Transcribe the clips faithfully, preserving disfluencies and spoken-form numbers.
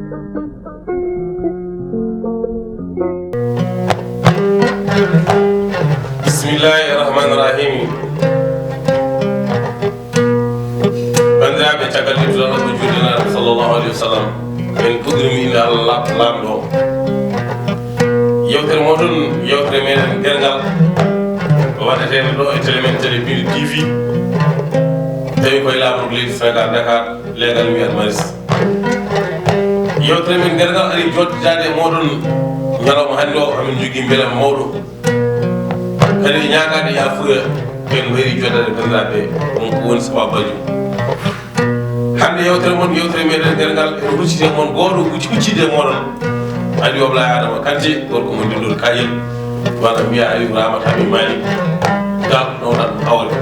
Bismillahi rahmani rahimi. Banndiraaɓe, caggal yettude Allah ko juulde Nulaaɗo sallallahu alayhi wa sallam, en puɗɗirii mo innde Allah laamɗo. Yewtere mooɗon, yewtere meɗen Gerngal, waɗeteende ɗo e télé men, Télé Pindi T V, tawi koye laamu leydi Sénégal, Dakar, leegal Mbiyaat Maris. Yewtere men Gerngal ari jooɗidaade e mooɗon ñalawma hannde o, amin njogii mbelam mawɗo. Kadi e ñaagaade yaafuya, en mbayri jooɗaade banndiraaɓe, on ko woni sababuuji. Hannde yewtere mon, yewtere meɗen Gerngal, en hucciti e mon gooto hucci-, huccitde e mooɗon. Aliou Ablaye Adama Kanté, gorko mo Ndilor Kayel, walla mbiya Aliou Ramata Abi Malik, gal ɗo tan awre.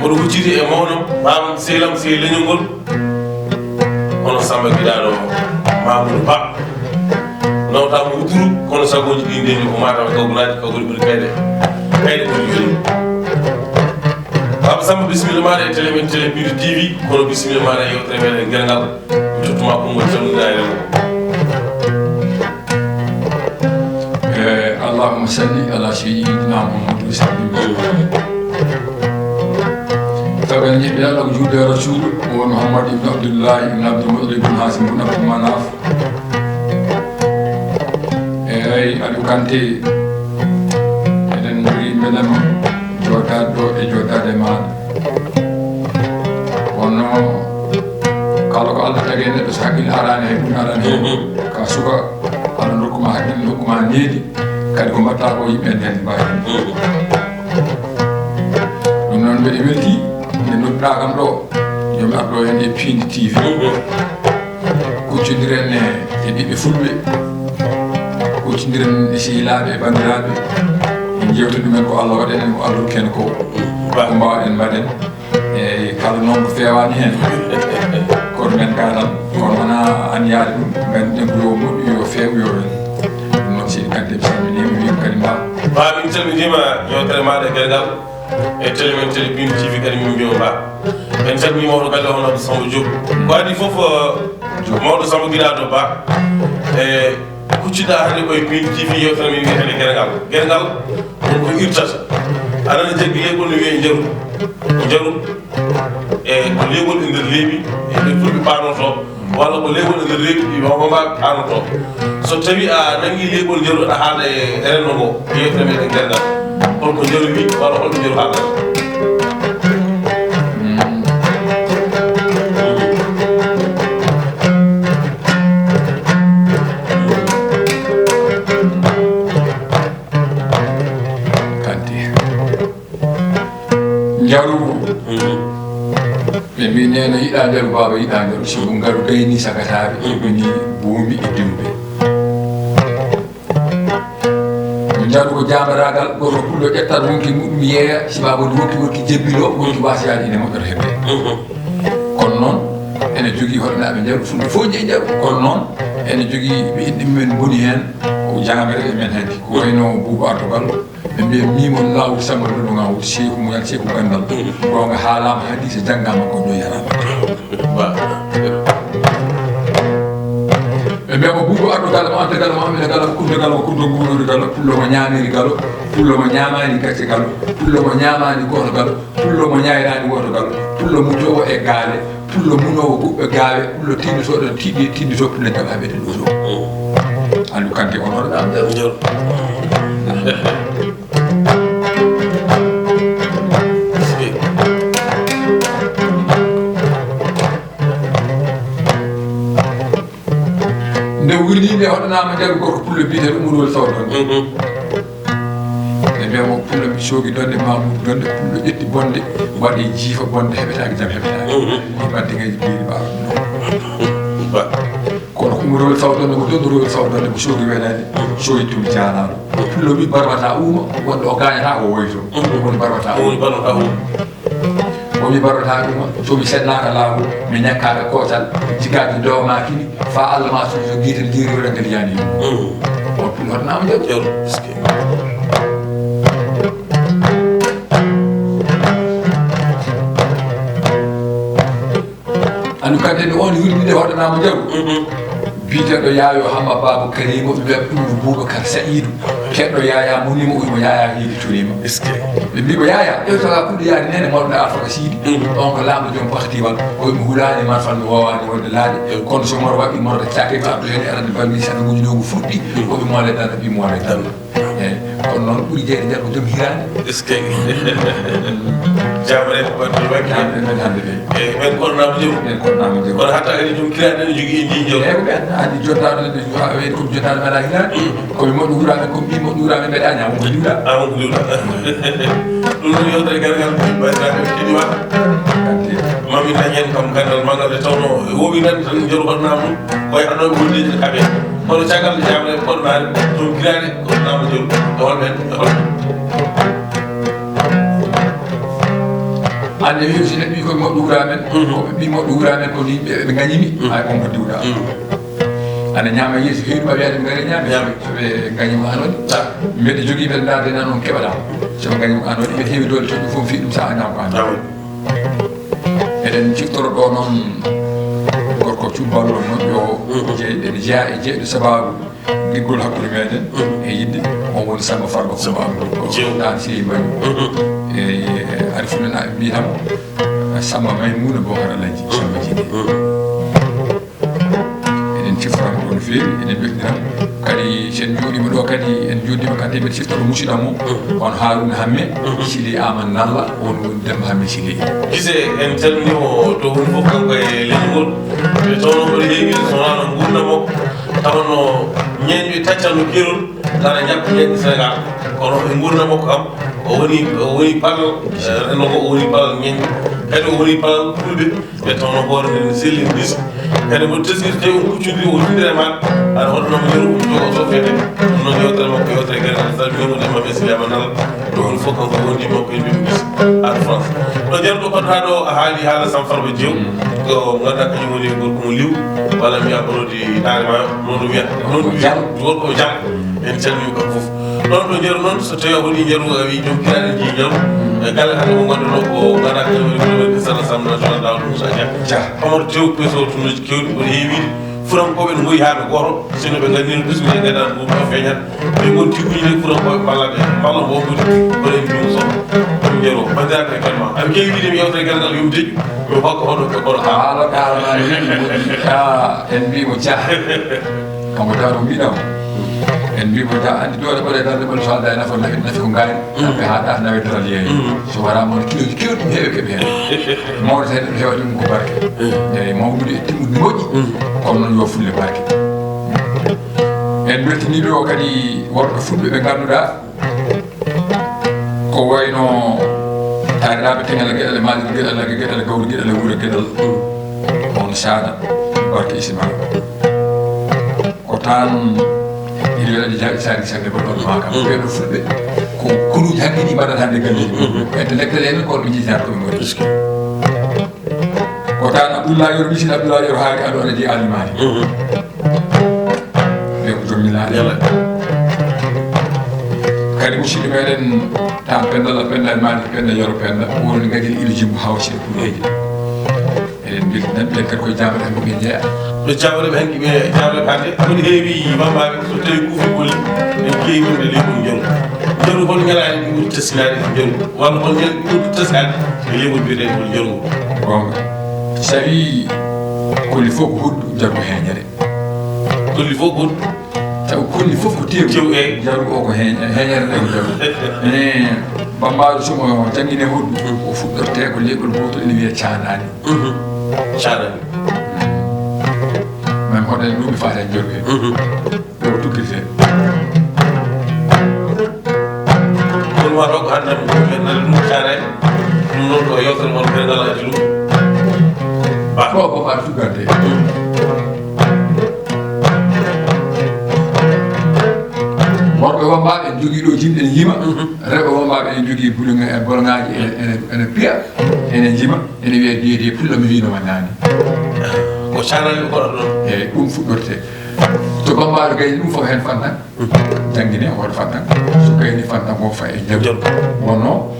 Mboɗo hucciti e mawɗo, baam sehlam, sehil leñol ngol, hono Samba Giɗaaɗo Mamoudou Ba. Nawtaama wuturu, kono sagooji ɗi ndenni ko Matam e kawgulaaji, kawguli ɓuri kayɗe, kayɗe ɓuri yoni. Baba Samba, bisimilla maaɗa e télé men, Télé Pindi T V, kono bisimilla maaɗa e yewtere meɗen Gerngal. Mi tottuma konngol calmina e renndo. Eh, allahumma salli ala sayyidina Muhammad wa sallim. Taw en njeɗɗi Allah ko juuɗe Rasul, o won Muhammad ibn Abdullah ibn Abdul Muttalib ibn Hasim ibn Abdul Manaf. Eey, Aliou Kanté, eɗen njogii mbeɗen jooɗaade ɗo e jooɗaade maaɗa. Kono kala ko Allah tagi e neɗɗo, so hakkille araani hay, ɗum araani hay. Ka suka, Allah nokku ma hakkille, nokku ma needi, kadi ko mbaɗta ko yimɓe en dañi mbawi. Ɗum noon mbeɗe welti nde nodduɗaa kam ɗo, yo mi ar ɗo heen e Pindi T V. Kuccondiren e ɓiɓɓe fulɓe, kuccondiren e sehilaaɓe e banndiraaɓe, en njewta ɗumen ko Allah waɗani en, ko Allah hokki en ko, ko mbaawɗen mbaɗen. Eeyi, kala noon ko feewaani heen, kono men gaa tan, kono wonaa anniyaade ɗum, ngannduɗen ko yo moƴƴu, yo feew, yo ren. Ɗum noon, seydi Kanté, mi salminiima, wiima kadi mbaa. Ba, min calminiima, yewtere maaɗa e Gerngal, e télé men, Télé Pindi T V, kadi min mbiyoo mbaa. En calminii mawɗo galle, hono Abdou Samba Diop. Ko adii fof, eh, mawɗo Samba Giɗaaɗo Ba. E Kucciɗaa hannde koye Pindi T V, yewtere men wiyetee Gerngal. Gerngal, won ko irtata. Aɗa anndi jaggi leeɓol no wiyee njaru. Njaru, e ko leeɓol e nder leeɓi, e nder fulɓe paanotoo, walla ko leeɓol e nder leeɓi ɗi mawɓe mbaɓe paanotoo. So tawii a nanngii leeɓol njaru, aɗa haala e renndo ngo, yewtere meɗen Gerngal. Holko njaru wii, walla holko njaru haalata? Kanté. Njaru. Ɓe mbi neene yiɗaa njaru, baaba yiɗaa njaru. Sibu ngaru gayni sakataare, ɓe ni buumbi e diwɓe. Njaru ko jaambaraagal, goto pullo ƴettat wonki muɗum yeeya, si baaba woni wonki, wonki jebbilo, wonki wasiyaade ine moƴƴata heɓde. Kono noon, ene jogii hoɗanaaɓe njaru, fulɓe fof njeyi njaru. Kono noon, ene jogii ɓe inɗe mumen mboni heen, ko jaamere e men hanki. Ko wayno Buubu Ardo Ballo, ɓe mbiya miimol laawol Samba Lulluŋa woni Seeku Muñal, Seeku Ganndal. Goonga haalaama, hadiisa janngaama, ko ñoy haraama. Ɓe mbiya mo Buubu Ardo Galo, mo Anta Galo, mo Amina Galo, mo Kunta Galo, mo Kunta Nguuroori Galo, pullo mo ñaamiri Galo, pullo mo ñaamaani gacce Galo, pullo mo ñaamaani gooto Galo, pullo mo ñaayraani wooto Galo, pullo mujoowo e gaale, pullo munoowo guɓɓe gaawe, pullo tiiɗotooɗo tiiɗi, tiiɗotoo pullo jaɓaaɓe ɗe ɗoto. Aliou Kanté, on hoɗo ɗam nder. Nde wirnii nde hoɗanaama njaru gorko pullo biyeteeɗo Umarol Sawdon. Ɓe mbiya mo pullo mi soogi donde, Mamoudou donde, pullo ƴetti bonde, waɗi jiifa bonde, heɓetaake jam heɓetaake. Ɗi ɓaddiŋeeji mbiiri ɓaaɗo ɗum. Kono ko Umarol Sawdon ko donde, Umarol Sawdon ko soogi weelaade, soogi tumi jaanaaɗo. Pullo wi barbata uuma, wonde o gaañata o woyto. Woni barbata uuma. Woni barbata uuma. O wi barbata ɗum, so mi sellaaka laawol, mi ñakkaaka koocal, jigaaji doomaaki mi, faa Allah ma suuso giitel jiiri waɗa ngel yaani. On pullo hoɗanaama njaru. Njaru, eskey. Anu kadi nde on wirnide hoɗanaama njaru. Biyeteeɗo Yaayo Hamma Baaba Kariima, ɓe mbiya ɗum mo Boubacar Saïdou. Keɗɗo Yaya Monimo, o mo Yaya Hiidi Turiima. Est-ce que? Ɓe mbi ko Yaya, ƴeewtaga kuɗo yaade nene mawɗo Alfaka Siidi. Mm. On ko laamɗo joom partiwal, o wi mi hulaani marfal, mi woowaani wonde laaɗe. Mm. Kono so Umar waɗi, Umar waɗa caake, mi addu heen e arande balmi, saɗa nguji ɗo ngu fuɗɗi, mm, o wi mo waɗa danda, ɓi mo waɗa danda. Eeyi, kono noon ɓuri jeyde janngo joom hiraande. Est-ce que? Jaamre ko ɓanndi waɗi. Jaamre men hannde de. Eeyi, men kornaama joom. Men kornaama joom. Kono hatta kadi joom kiraɗe ne jogii e njii joom. Eeyi, ko ɓen anndi jottaaɗo ne, ɓe jowa, ɓe ko jottaaɗo mbaɗa hiraande. Mm. Ko mi moƴƴo wuraame, ko mi moƴƴo wuraame mbeɗa ñaama ko liwɗa. Ah, ko liwɗa. Ɗum ɗum yewtere gargal, banndiraaɓe keɗiiɓe. Mami dañ heen kam ganndal manngal nde tawnoo woowi nan tan njoru hotnaama ɗum. Koye annooɓe wonde kaɓe. Kono caggal nde jaamre kono maare, ɗum giraade ko naama jom, e hol men, e hol men. Hannde wiyi so neɗɗo ɓii ko moƴƴo wura men, mhm, ko ɓe ɓii moƴƴo wura men ko ni ɓe, ɓe ngañi mi, mhm, ay on ko diwɗa. Mhm. Ana ñaama yeeso heewi ɗum a wiyaade ɓe ngari ñaame. Ñaame. So ɓe ngañi mo an waɗi. Ah. Mbeɗa jogii ɓe ndaarde nan on keɓaɗa. So ɓe ngañi mo an waɗi, ɓe heewi doole toɗɗi fof fii ɗum sa a ñaama ko an. Ñaama. Eɗen ciftoro ɗo noon gorko cubballo moƴƴo, mhm, jey-, ene jeyaa e jeyɗo sabaabu giggol hakkunde meɗen, mhm, e yiɗde. On woni Samba Farba Kumba Abdou, ko jeew. Ɗaan Siri Mbaye. Mhm. E, e, ari fu nana ɓe mbiyata mo Samba Maymuna Bokar Alhaji, mhm, Samba Jide. Mhm. Eɗen ciftora mo ɗo no feewi, eɗen weltinamo. Kadi, so en njooɗiima ɗo kadi, en njooɗiima kadi, eɗen ciftoro musidɗo mo, mm, on Haruna Hamme, mm, Sili Aman Nalla, on woni Demba Hamme Sili. Gise, en calminii mo to woni fof, kanko e leñol. Ɓe tawno mboɗo heewi, so wonaa no nguurndam makko, tawanno ñeeñɓe taccanno keerol, tan e ñakko ñeeñɓe Senegaal. Kono e nguurndam makko kam, o woni, o woni palal, eh, renndo ngo, o woni palal ñeeñɓe. Kadi o woni palal fulɓe. Ɓe tawno hoore nden ne sellini gisa. Kadi mboɗo teskiti tawi on kuccondiri, o windiri e maɗa. Aɗa hoɗanoo mo yeru, um jogo so fede. Ɗum noon yewtere makko, yewtere gaynaaɓe, salmini mo, Demba Mesi Yamanal. Ɗo woni fof kanko wondi makko e mbiɗo gisa. Aɗa France. Ɗo Jaro ɗo fadde haa ɗo a haali haala Sam Farba Jeew. Ko ngannduɗaa kañum woni gorko mo liw. Walla mbiya Brodi Daare Maayo. Noon o wiyata. Noon o wiyata. Gorko Jam. En calminii kamɓe fof. Ɗon ɗo Njaru noon, so tawii a woni Njaru, a wii joom kiraɗe njii Njaru. E galle hannde mo ngonɗen ɗo ko ngannduɗaa kañum woni golle men Sala Sam National Daouda Moussa Dia. Dia. Omar Tew, peso tunuuji keewɗi, mboɗo heewi wiide. Furankooɓe ene ngoyi haa ɓe gooto, sinno ɓe nganndino ɓesnguuji e ngaynaaka ndu ɗo feeñat. Ɓe ngon tiguji ne furankooɓe mballa ɓe, mballa mo wondude, mboɗo en juum soɓo. Ɗum Njaru, banndiraaɓe e kalma. Aɓe keewi wiide mi yewtere galle ngal yumde, mi hokka hono ɓe kono haa. Haala, haala, haala, en mbii mo Dia. Kanko Daaro mbiɗa o. En mbii mo Dia, anndi doole ɓole darde ɓole so aldaa e nafa, nafi, nafi ko ngaari. Mm. Kamɓe haa ɗa nawe daral yeeyi. Mm. So waraama on kiloji kewɗi ɗum heewe keɓe heen. Mawɗo tan ɗum heewata ɗum ko barke. Mm. Eeyi, mawnude e timmude moƴƴi. Mm. Kono noon yo fulle barke. En mbeltiniiɓe o kadi worɓe fulɓe ɓe ngannduɗaa ko wayno taaniraaɓe Teŋel e Geɗal e Maadir Geɗal e Geɗal e Gawri Geɗal e Wuro Geɗal. Mm. On saada barke Ismaila. Ko tan ina weɗa jaaɗi saari sande ko ɗon maaka. Mm. Ɓeɗo fulɓe ko konuuji hanki ɗi mbaɗata hannde galleeji. Mm. Ko intellectuel en ko ɓe jejjata ko ɓe ngoni. Est-ce que? Ko tan Abdoulaye Yoro, misin Abdoulaye Yoro haali ado ene jeyi allimaari. Mm. Ɓe ko joom ñalaaɗe. Yalla. Kadi musidɗo meɗen tan Penda la Penda e Malick Penda Yoro Penda woni gadiri ilo jimbo hawsi e kuleeji. Eɗen mbeltinan ɓen kadi koye jaamre hanki ɓe jeeya. Ɗo jaamre ɓe hanki ɓe jaamre hannde. Kono heewi bambaaɓe so tawi kuufi bolli, en keewi wonde leeɓol njaru. Njaru hol ñalaaɗe ɗi ɓuri teskinaade e njaru? Walla hol ñalaaɗe ɗi ɓuri teskaade e leeɓol biyeteeɗo njaru ngo? Goonga. So tawi kolli fof ko huɗo, njaru ko heeñere. Kolli fof ko huɗo. Taw kolli fof ko tew. Tew, eeyi. Njaru o ko heeñ-, heeñere nde ko njaru. Eh, bambaaɗo so mo janngine huɗo, o fuɗɗorte ko leeɓol gootol ene wiyee caandaani. Mhm. Caandaani. Min hoɗen ɗum mi faade e jorɓe. Mhm. Ɗo ko tukkirte. Kono ma ɗo ko hannde mo ɗum en nani ɗum caandaani. Ɗum noon ko yewtere mon ɓe ngalaaji ɗum. Ba. Ko, ko ɓaɗa tuggante. Mhm. Worɓe wammbaaɓe ene jogii ɗo jimɗi ene yima. Mhm. Rewɓe wammbaaɓe ene jogii buluŋe-, e boloŋaaji ene, ene, ene piya, ene njima, ene wiyee deedee pulla mi wiino ma naane. Ko caandaani ko koɗo ɗon. Eeyi, ɗum fuɗɗorte. To bammbaaɗo gayni ɗum fof heen fantan. Mhm. Janngine hoto fantan. So gayni fantan ko fa e jaru. Jaru. Wonno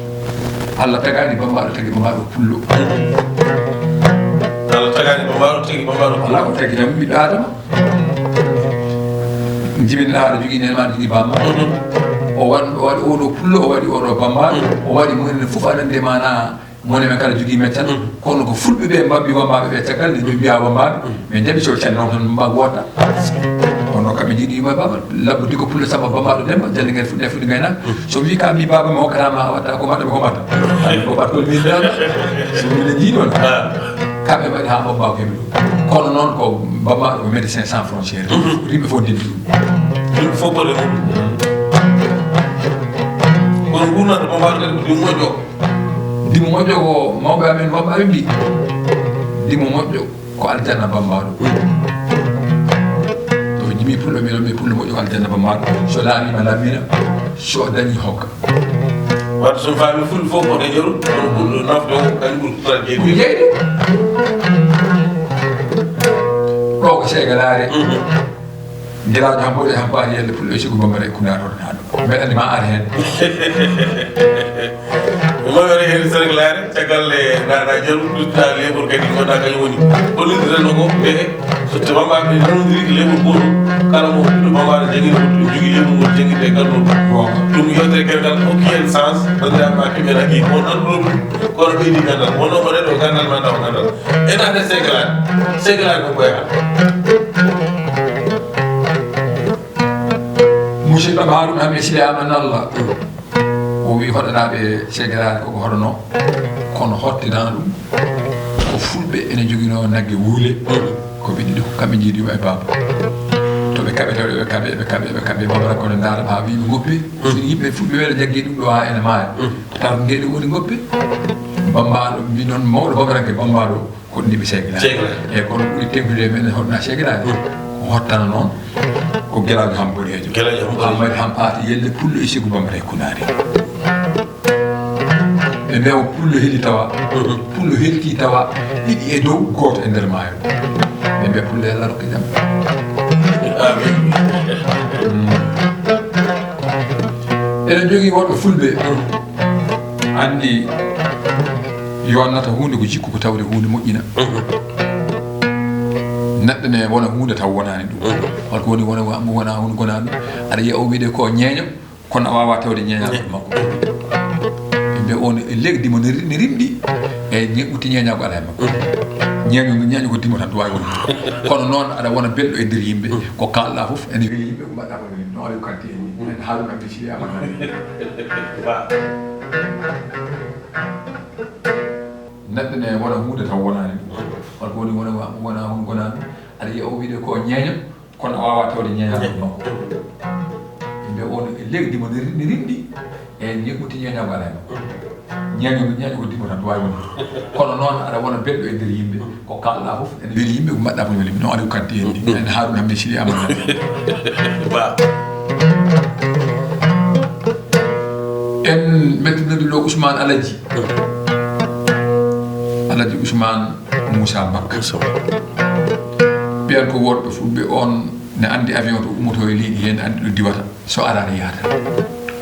Allah tagaani bammbaaɗo tagi bammbaaɗo pullo. Mhm. Allah tagaani bammbaaɗo tagi bammbaaɗo pullo. Alaa ko tagi tan ɓiɗɗo Aadama. Jibinɗo aɗa jogii nene ma, aɗa jogii bamma. O waɗ-, o waɗi oɗo pullo, o waɗi oɗo bambaɗo, o waɗi mo enen fof aɗa anndi mana. Moni men kala jogii meccal, kono ko fulɓe ɓe mbabbi wambaɓe ɓe caggal nde ɓe mbiya wambaɓe. Min jaɓi so cenno tan mba wota. Kono kamɓe jiiɗi yumma baba, labbo diko pulle samba bambaɗo demba, jallingel fuɗɗe fuɗɗi gayna. So wi ka mi baba mi hokkata ma a watta ko mbaɗa mi ko mbaɗa. Ay ko mbaɗa ko min dama. So min jiiɗi on. Kamɓe mbaɗi ha bambaɗo kemi ɗum. Kono noon ko bambaɗo ko médecin sans frontière. Rimɓe fof ndindi ɗum. Yimɓe fof mbaɗi ɗum. Kono gurnata bambaɗo kadi ko ɗum moƴƴo. Dimo moƴƴo ko mawɓe amen, mawɓe amen mbi. Dimo moƴƴo ko aljanna bambaɗo. To jimi pullo mi mi pullo moƴƴo ko aljanna bambaɗo. So laamima laamina, so dañi hokka. Wadde so faami fulɓe fof ko dañoru, kono ɓurɗo nafde o kañum ɓuri kural jeeɗi. Ɗo ko seegalaare. Gila jam boɗe hampaani yelle pullo e sigo bambara e kunaɗo naɗo. Mbeɗa ni ma ar hen. Mo yore hen seglare, caggal e naɗa jaru, kusta lebur kadi ko da kañum woni. Ko ni renno ko be so te bamba be renno diri lebur ko kala mo do bamba da jagi ko jogi lebur mo jagi de kala mo. Ɗum yewtere gergal hokki en sens, banda ma kimera ki ko nan ɗum ko no ɓeydi gandal, wono mo ɗo gandal ma daw gandal. Ena de seglare, seglare ko koya. Musidɗo am Haruna Hammet Sile Amanalla, o wi hoɗanaaɓe seegeraade koko hoɗanoo, kono hottinaa ɗum ko fulɓe ene njoginoo nagge wuule, ko ɓe ɗiɗo, kamɓe njiidi yumma e baaba. To ɓe kaɓe, to ɓe kaɓe, ɓe kaɓe, ɓe kaɓe, baba kono ndaara ɓe haa wi ɓe ngoppi. Yimɓe fulɓe weeɗa jaggi ɗum ɗo haa ene maaya. Taw ngeɗe woni ngoppi. Bambaɗo mbi noon mawɗo babaranke bambaɗo. Ko ɗum mbiɗi seegiraade. Seegiraade. Eeyi, kono ɓuri teŋtude e men hoɗna seegiraade. Ko hottana noon, ko Gelaajo Ham Boɗeejo. Gelaajo Ham Boɗeejo. Ammadi Ham Paate Yelle Pullo e Segu Bambara e Kunaari. Ɓe mbiya ko Pullo heli tawa, Pullo helti tawa, ɗiɗi e dow, gooto e nder maayo. Ɓe mbiya Pullo Yalla rokka jam. Amiin. Eɗen njogii worɓe fulɓe. Anndi yonnata huunde ko jikku, ko tawde huunde moƴƴina. Neɗɗo ne wona huunde taw wonaani ɗum. Holko woni wona, wona huunde gonaani ɗum? Aɗa yiya o wiide ko ñeeño, kono a waawaa tawde ñeeñaagu makko. Yimɓe on e legdi mo ne ri-, ne rimɗi, e ñe-, ɓutti ñeeñaagu alaa e makko. Ñeeño, ñeeño ko dimo tan, ɗum waawi wonde. Kono noon aɗa wona belɗo e nder yimɓe, ko kaalɗaa fof, ene weeli yimɓe, ko mbaɗɗaa ko weeli. No Aliou Kanté en ni, en Haruna Hammet Sile Amanalla. Ba. Neɗɗo ne wona huunde taw wonaani ɗum. Holko woni wona, wona huunde gonaani ɗum? Aɗa yiya o wiide ko ñeeño, kono a waawaa tawde ñeeñaagu makko. Yimɓe on e legdi mo ne ri-, ne rimɗi, e ñe-, ɓutti ñeeñaagu alaa e makko. Ñeeño, ñeeño ko dimo tan, ɗum waawi wonde. Kono noon aɗa wona belɗo e nder yimɓe, ko kaalɗaa fof, ene weeli yimɓe, ko mbaɗɗaa fof weeli. No Aliou Kanté en ni, en Haruna Hammet Sile Amanalla. Ba. En mbeltinorii ɗo Ousmane Aladji. Aladji Ousmane Moussa Bakka. Moussa Bakka. Ɓeen ko worɓe fulɓe, on ne anndi avion to ummoto e leydi hee, ne anndi ɗo diwata. So araani yahata.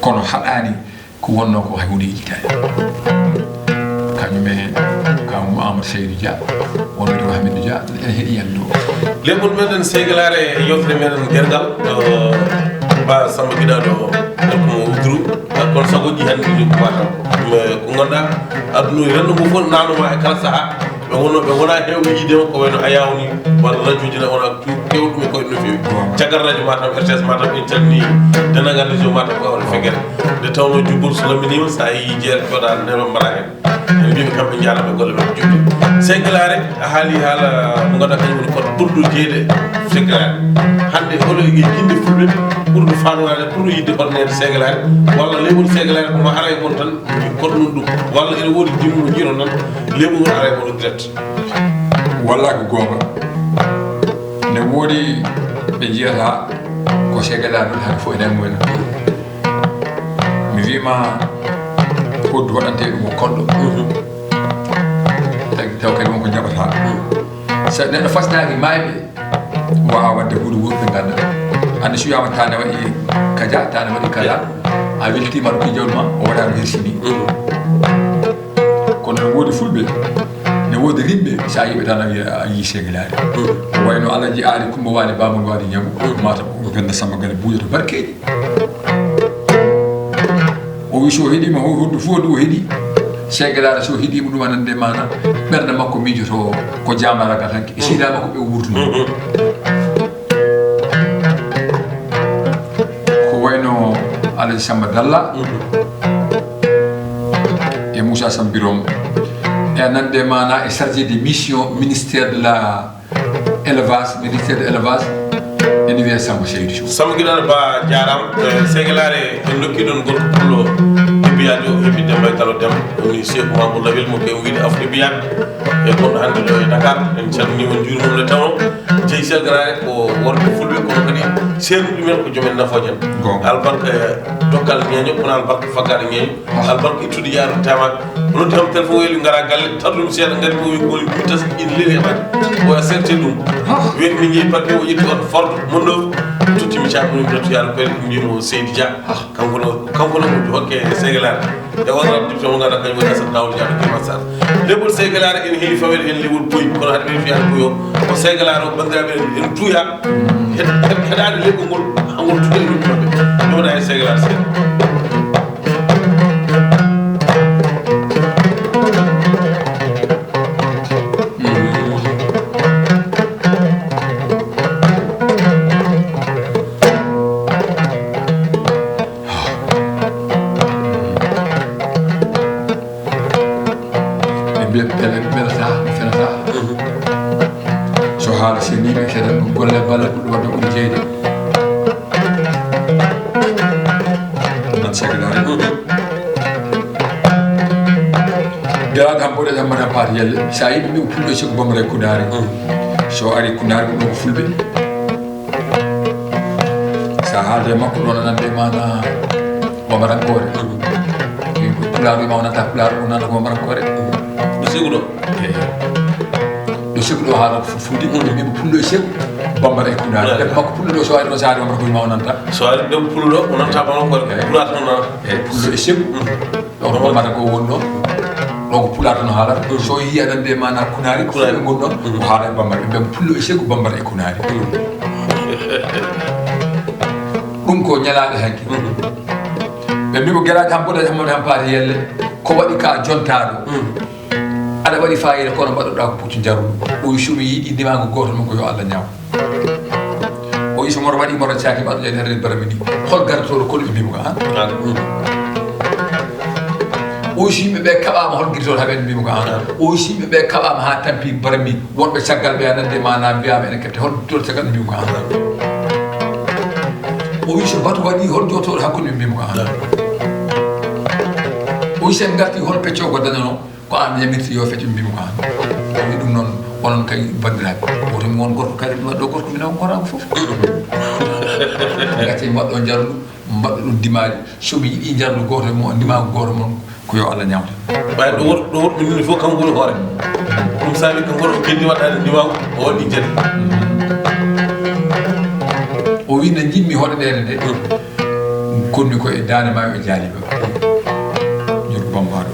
Kono haɗaani ko wonnoo ko hay huunde yejjitaani. Kañum e kaaw mum Amadou Seydou Dia, wonɓe to Hamidou Dia, ene heɗi yallude o. Leɓɓol meɗen seeglaare e yewtere meɗen gergal, eh, Ba Samba Giɗaaɗo, ko mo Wudru, kono sagoji hannde ko Matam. Mais ko ngannduɗaa, aduna renndo ngo fof nanoma e kala sahaa. Ɓe wonno, ɓe wona heewɓe yiide makko, wayno Ayaw ni, walla rajuuji na wona tu-, keewɗi ɗum e koye no feewi. Caggal radio Matam, R T S Matam, en calmini denndaangal région Matam ko woni feggere. Nde tawnoo jubbol so lamminii on, so a yii jeere coda ndema mbaɗa heen. En mbiɓe kamɓe njaaraama e golle maɓɓe juɓɓe. Seeglaare, a haali haala mo ngannduɗaa kañum woni koɗo ɓurɗo jeyde seeglaare. Hannde holo e jinde fulɓe ɓurɗo faandaade, ɓurɗo yiɗde hoɗaneede seeglaare, walla lewol seeglaare ko ma ara e mon tan, koɗo non ɗum. Walla ene woodi jimmu mo jiiɗon tan, lewol ngol ara e mon direct. Walla ko goonga. Ne woodi ɓe njiyata ko seeglaare ɗum hannde fof ene e mumen. Mi wiima hoddu waɗante ɗum ko koɗɗo. Tawi taw kadi wonko jaɓata. So neɗɗo fasnaaki maayɓe, waawa waɗde huɗo wuuro ɓe ngannda. Hannde so wiyaama taane waɗi kaja, taane waɗi kaja, a weltiima ɗo ko jawdi ma, o waɗa no hersini. Kono no woodi fulɓe, ne Wode rimɓe, so a yiɓe tan a wiya a yii seegelaare. Ko wayno Alaji Aali Kumba Waali Bamon Waali Ñaŋu, mata ko Penda Samba Gale Buujo to Barkeeji. O wi so heɗiima ho-, hoddu fof du o heɗi. Seegelaare so heɗiima ɗum anande maana. Ɓernde makko miijoto ko jaamaragal hanki. E siida makko ɓe wurtuno. Ko wayno Alaji Samba Dalla. E Moussa Sambirom. E nande maana e chargé de mission ministère de la élevage, ministère de élevage, ene wiyee Samba Seydou Sow. Samba Ginaar Ba jaaraama. Eh, Seegelaare en ndokki ɗon gorko pullo Libiyaajo, heɓi Demba e Kalo Demba, woni Seeku Mamour Lawel mo kew wiide Afribiyaaɓe. E gonɗo hannde ɗo e Dakar, en calminii mo, en njuuriima mo nde tawnoo jeyi Seegelaare ko worɓe fulɓe, kono kadi seeɗu ɗumen ko joom en nafooje en. Goonga. Albarka dokkal ñeeño, kono albarka faggaade ñeeño. Albarka ittude yaade tamaɓe. Noddi kam téléphone weli ngara galle, tardu mi seeɗa, ngari mo wi goni mi tas in leli e ɓaɗi. O a serte ɗum. Weli mi jeyi paɗɗi o ƴetti on fordo mon ɗo. Totti mi caabi mo mi noddi yaade koye mbimo Seydi Dia. Kanko no, kanko no mo hokke Seegelaare. E on rab diplôme ngara kañum woni Assane Daouda Diallo Kër Massar. Lebol Seegelaare en heewi fawede heen lebol boyi, kono hade men fiyade boyi o. Ko Seegelaare o banndiraaɓe en, en tuya. Heɗ-, heɗ-, heɗaade leɓɓol ngol, hangol tuɗe e luttinoɓe. Ɗum wona e Seegelaar seeɗa. Ɓe mbiya pele, ɓe pelata, ɓe fenata. So haala seniiɓe, keɗen ɗum golle balle ɓurɗo wadde ɓuri jeyde. Nan saganaare. Dewaaɗo am mboɗo jam mbaɗa paati yelle. So a yiɗi mbiɗo pullo e cegu Bamara e Kunaari. So ari Kunaari ko ɗo ko fulɓe. Sa haalde e makko ɗon, aɗa anndi e maana Bambarankoore. Pulaar wima o nanta Pulaar, o nanta ko Bambarankoore. Ɗo segu ɗo? Eey. Ɗo segu ɗo haala ko fulfulde, ɓe mbiya ko pullo e segu, Bambara e Kunaari. Kunaari. Ndeke makko pullo ɗo, so ari ɗo, so ari Bambara ko wima o nanta. So ari ɗo pullo ɗo, o nanta Bambarankoore. Eey. Pulaar tan o nanta. Eey, pullo e segu. Ɗo ko Bambara ko woni ɗo. Ɗo ko Pulaar tan haalata. So yii aɗa anndi e maana Kunaari, ko Kunaari. Fulɓe ngon ɗon, ko haala e Bambara. Ɓe mbiya pullo e segu, Bambara e Kunaari. Ɗum ko ñalaaɗe hanki. Ɓe mbii ko Gelaajo Hammadi, Hammadi Hampaate Yelle, ko waɗi ka jontaaɗo? Aɗa waɗi faayiida, kono mbaɗɗoɗaa ko puccu njarluɗo. O wi, so mi yiɗi ndimaagu gooto mon ko yo Allah ñaaw. O wi, so moro waɗi moro caaki mbaɗɗo e nder barmi ni, hol garotooɗo kono ɓe mbii mo ko aan? O wi, so yimɓe ɓe kaɓaama, hol garotooɗo haɓe ɓe mbii mo ko aan? O wi, so yimɓe ɓe kaɓaama haa tampi barmi, wonɓe caggal ɓe aɗa anndi e maana mbiyaama ene kepte, hol garotooɗo caggal ɓe mbii mo ko aan? O wi, so batu waɗi, hol jotooɗo hakkunde ɓe mbii mo ko aan? O wi, so en ngarti, hol peccoogo dañanoo? Ko aan yamirta yo fecce, mbiimi ko aan. O wi ɗum noon, onon kay banndiraaɓe. Woto mi won gorko kadi, mi waɗɗo gorko, mi nawa goraago fof. Ngacce mi waɗɗo njarlu, mbaɗɗo ɗum ndimaali. So mi yiɗi njarlu gooto e mon, ndimaagu gooto mon, ko yo Allah ñaawte. Ɓay ɗo wor-, ɗo worɓe nini fof, kanko woni hoore. Ɗum saabi kanko o keddi waɗɗaade ndimaagu, o waɗi jari. O wi, nde njiɗmi hoɗoreede nde, konni ko e daande maayo e jaaliba. Ñoto Bambaɗo.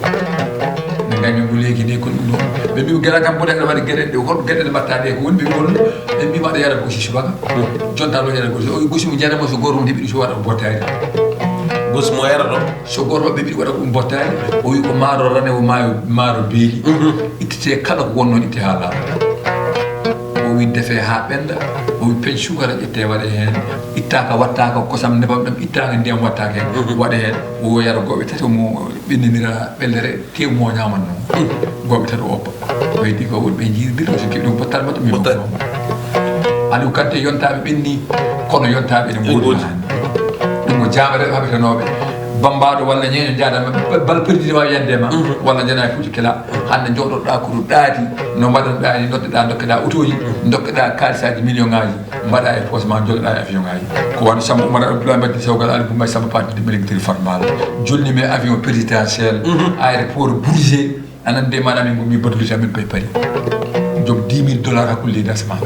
Nde ngañmi nguleeki nde, konni ɗum ɗo. Ɓe mbii, Gelaajo Hammadi, aɗa waɗi geɗe ɗe, hol geɗe ɗe mbaɗta ɗe? Ko woni ɓe won, ɓe mbii, aɗa yara gosi subaka. Jonta ɗo yara gosi. O wi, gosi mo jarata mo, so gooto mo heɓi ɗum, so waɗa ko bottaari. Gosi mo yara ɗo? So gooto maɓɓe heɓi ɗum, waɗa ko ɗum bottaari. O wi, ko maaro rane, o maayo, maaro beeli. Ittete kala ko wonnoo, itte haa laaɓa. O wi, defe haa ɓennda. O wi, peñ sukara ƴette waɗe heen. Ittaaka, wattaaka, kosam nebam ɗam ittaaka, ndiyam wattaaka heen. Waɗe heen. O yara gooɓe tati, mo ɓenninira ɓellere, tew mo ñaaman noon. Gooɓe tati o oppa. Ɓeydi ko woni ɓe njiiri biro, so keɓi ɗum bottaari mbaɗa mi. Bottaari. Aliou Kanté yontaaɓe ɓenni, kono yontaaɓe ene ngoodi. Ɗum ko jaamere haɓetenooɓe. Bambaɗo walla ñeeño jaada maɓɓe, bal perdi ma yande ma, walla jana e fuuji kela. Hannde jooɗoɗaa ko to ɗaati, no mbaɗoɗaa ni, noddeɗaa, ndokkeɗaa otooji, ndokkeɗaa kaalisaaji, million ŋaaji, mbaɗa e poos ma, jooɗoɗaa e avion ŋaaji. Ko wano Samba Oumar Abdoulaye Mbaɗi Sewgal Ali Boumbaye Samba Pati Dimbali Tiri Farmala. Jolni mi avion présidentiel, aéroport Bourget, aɗa anndi e maana min ngummi Baduluji amin pay Paris. Joom dix mille dollars hakkunde leydi asamaan.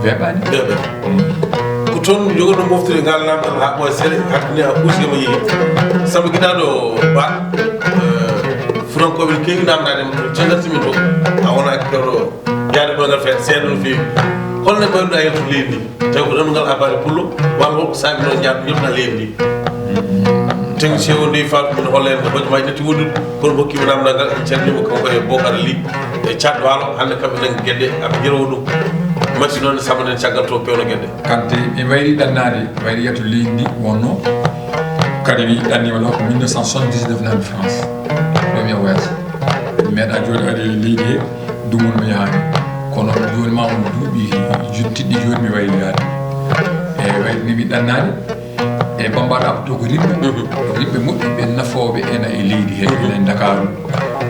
Weeɓaani? Weeɓaani. Ko toon jogoɗo moftude ngal namdal haa ɓooya sele, hakkune a ɓuusi mo yehi. Samba Ginaɗo Ba, eh, Donc ko ɓe keewi namdaade mo, so ngarti min ɗo, a wona kewɗo yaade koyngal feere seeɗa no feewi. Holno mbayruɗaa yaltu leydi ndi? Tawi ko ɗannungal abaare pullo, walla holko saabi noon njaat-, yaltuɗaa leydi ndi? Technicien o ndewi Fatou min holla en hojomaaji natti woɗɗude, kono mo hokkii mi namdal ngal, en calminii mo kanko e Bokar Ly e Thiat Walo, hannde kamɓe nanngi geɗe, aɓe jerowo ɗum. Merci noon e Samba nen caggal to pewno geɗe. Kanti, mi wayri ɗannaade, wayri yaltu leydi ndi wonno, kadi mi ɗanniima ɗo ko mille neuf cent soixante-dix-neuf nami France, premier voyage. Mi meeɗa jooɗaade e leydi he, dumunoo yahaani. Kono jooni ma on duuɓi juttiɗi jooni mi wayri yaade. E wayri ni mi ɗannaade e Bambaɗo Abdou ko rimɓe, rimɓe moƴƴuɓe nafooɓe ena e leydi he, ena e Ndakaaru.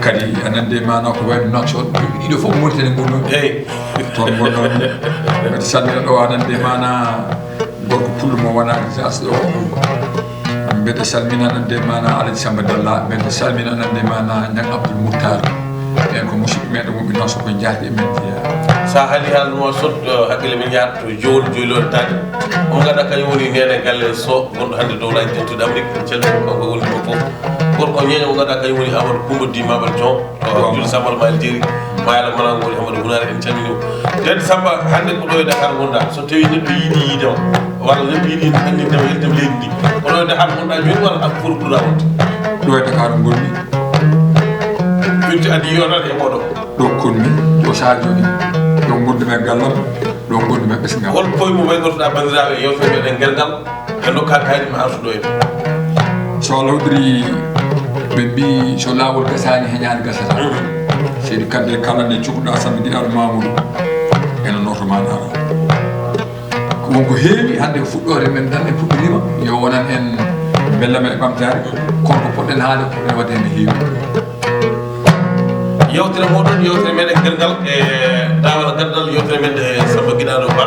Kadi anande maana ko wayno Nouakchott, duuɓi ɗiɗo fof Mauritanie ngonnomi. Eyi. Toon ngonnomi. Mbeɗa salmina ɗo anande maana gorko pullo mo wona Jas ɗo. Mbeɗa salmina anande maana Alaji Samba Dalla, mbeɗa salmina anande maana Ñang Abdoul Moutar. Ɓen ko musidɓe meɗen wonɓe Nouakchott ko jaati e men jeeya. Sa haali haala Nouakchott, hakkille men yahat to Jowol Joyloore Taani. On gada kañum woni nene galle so gonɗo hannde dow laaji dentude Amérique, en calmini kanko woni ɗo fof. Gorko ñeeño o gada kañum woni Amadou Coumba Di Mabal Jon. Waaw. Juul Samba Mayel Jeeri, Mayel Mala ngoni Amadou Gunaare, en calmini mo. Den Samba, hannde ko ɗo e Dakar ngonɗa. So tawi neɗɗo yiɗi yiide ma, walla neɗɗo yiɗi anndinde ma yettere leydi ndi, ko ɗo e Dakar ngonɗa jooni walla a fof ɓurɗa wonde? Ɗo e Dakar ngonmi. Firti adii yonata e moɗo. Ɗo konmi, ɗo Sadio ni, ɗo ngonɗumi e gallam, ɗo ngonɗumi e ɓesngal. Hol poy mo waynortoɗa banndiraaɓe yewtere meɗen Gerngal? En ndokka kaydi ma artuɗo en. So Allah hoɗiri, ɓe mbi so laawol gasaani, heñaani gasata. Mhm. Seydi Kande kala nde cukɗa Samba Giɗaaɗo Mamoudou, ene nooto ma ara. Ko won ko heewi hannde ko fuɗɗoore men tan en puɗɗiriima. Yo wonan en bellama e ɓamtaare. Kono ko poɗɗen haalde ko ene waɗde heen heewi. Yewtere moɗon, yewtere meɗen Gerngal e daawal gandal, yewtere men e Samba Giɗaaɗo Ba.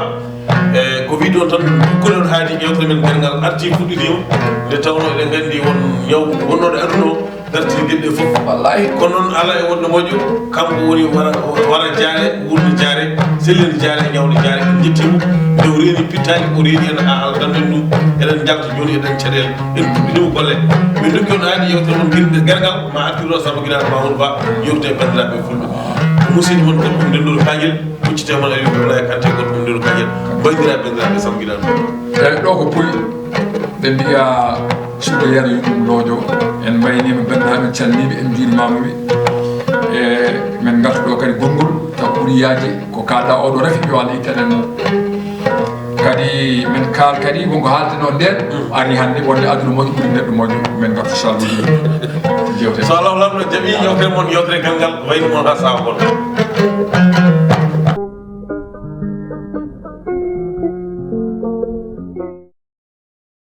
E ko wiide on tan, kulen haadi yewtere men Gerngal arti fuɗɗidiima. Nde tawnoo eɗen nganndi won ñaw wonnooɗo e aduna o dartini geɗe ɗe fof. Wallaahi. Kono noon alaa e wonde moƴƴo, kanko woni wara, wara jaare, wuurni jaare, sellini jaare, ñawni jaare. En njettii mo, nde o reeni pittaali, o reeni en haa Allah danndani ɗum. Eɗen njalta jooni, eɗen caɗeele, en puɗɗiniima golle. Min ndokki on haadi yewtere mon Gerngal, ma artirɗo Samba Giɗaaɗo Mamoudou Ba, yewte e banndiraaɓe fulɓe. Ko musidɗo mon gorko Ndenndor Kañel, huccite mon Aliou Abdoulaye Kanté, gorko Ndenndor Kañel, banndiraaɓe, banndiraaɓe Samba Giɗaaɗo. Eeyi, ɗo ko Puy, ɓe mbiya suuɗo yara yuɓɓum looƴo. En mbayniima banndiraaɓe, en calminiiɓe, en njuurimaama ɓe. E men ngartu ɗo kadi gonngol, taw ɓuri yaajde ko kaalɗa oɗo rafi, yo Allah ittanen mo. Kadi men kaal kadi wonko haaltenoo ndeen, ari hannde wonde aduna moƴƴo ɓuri neɗɗo moƴƴo, men ngartu salminde jewte. So Allah lamɗo jaɓi yewtere mon, yewtere Gerngal, wayni mon haa sahaa goɗɗo.